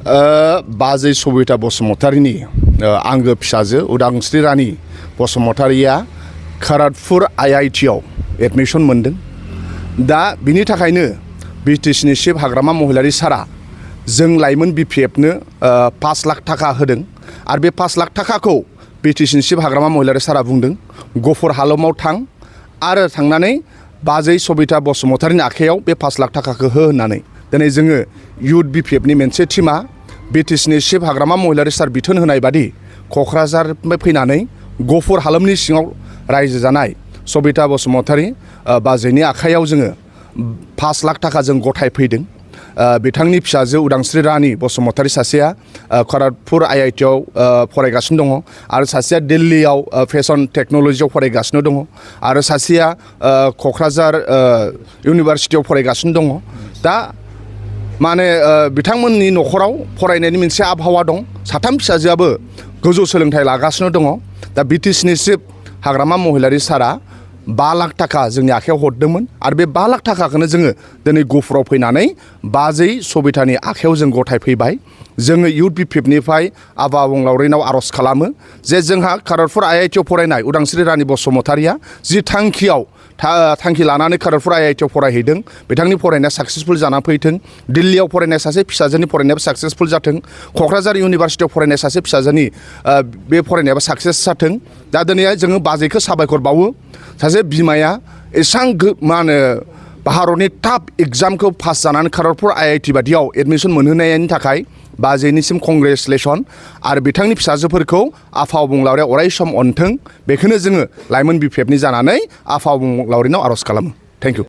बाजै सबिता बसुमतारीनि आंगो फिसाजो उदांस्रि रानी बसुमतारीया खरगपुर IIT आव एडमिशन मोनदों। दा बिनि थाखायनो BTC चिफ हाग्रामा महिलारी सारा जों लाइमोन BPF नो 5 लाख थाखा होदों आरो बे 5 लाख थाखाखौ BTC चिफ हाग्रामा महिलारी सारा बुंदों गफुर हालामाव थां आरो थांनानै बाजै सबिता बसुमतारीनि आखायाव बे 5 लाख थाखाखौ हो होननानै दिनै जोङो युथ BPF नि मोनसे टीमा BTC चिफ हाग्रामा महिलारी सार बिथोन होनाय बादि क'क्राझारनिफ्राय फैनानै गफुर हालामनि सिङाव रायजो जानाय सबिता बसुमतारी बाजैनि आखायाव जोङो 5 लाख थाखा जों गथायफैदों। बिथांनि फिसाजो उदांस्रि रानी बसुमतारी सासेया खरगपुर IIT आव फरायगासिनो दङ आरो सासेया दिल्लीयाव फेशन टेक्न'लजियाव फरायगासिनो दङ आरो सासेया क'क्राझार इउनिभारसिटियाव फरायगासिनो दङ। दा माने बिथांमोननि न'खराव फरायनायनि मोनसे आबहावा दं। साथाम फिसाजोआबो गोजौ सोलोंथाइ लागासिनो दङ। दा BTC चिफ हाग्रामा महिलारी सारा 5 लाख थाखा जोंनि आखायाव हरदोंमोन आरो बे 5 लाख थाखाखौनो जोङो दिनै गफुराव फैनानै बाजै सबितानि आखायाव जों गथायफैबाय। जोङो युथ BPF निफ्राय आफा अबंलावरिनाव आर'ज खालामो जे जोंहा खरगपुर IIT आव फरायनाय उदांस्रि रानी बसुमतारीया जि थांखि लानानै खरगपुर IIT आव फरायहैदों बिथांनि फरायनाया साक्सेसफुल जाना फैथों। दिल्लीयाव फरायनाय सासे फिसाजोनि फरायनायाबो साक्सेसफुल जाथों। क'क्राझार इउनिभारसिटियाव फरायनाय सासे फिसाजोनि बे फरायनायाबो साक्सेस जाथों। दा दिनै जोङो बाजैखौ साबायखर बावो। सासे बिमाया एसां मा होनो भारतनि टाफ एग्जामखौ पास जानानै खरगपुर IIT बादियाव एडमिशन मोनहोनायनि थाखाय बाजैनिसिम कंग्रेचुलेसन आरो बिथांनि फिसाजोफोरखौ आफा अबंलावरिया अराय सम अनथों बेखौनो जोङो लाइमोन BPF नि जानानै आफा अबंलावरिनाव आर'ज खालामो। Thank you.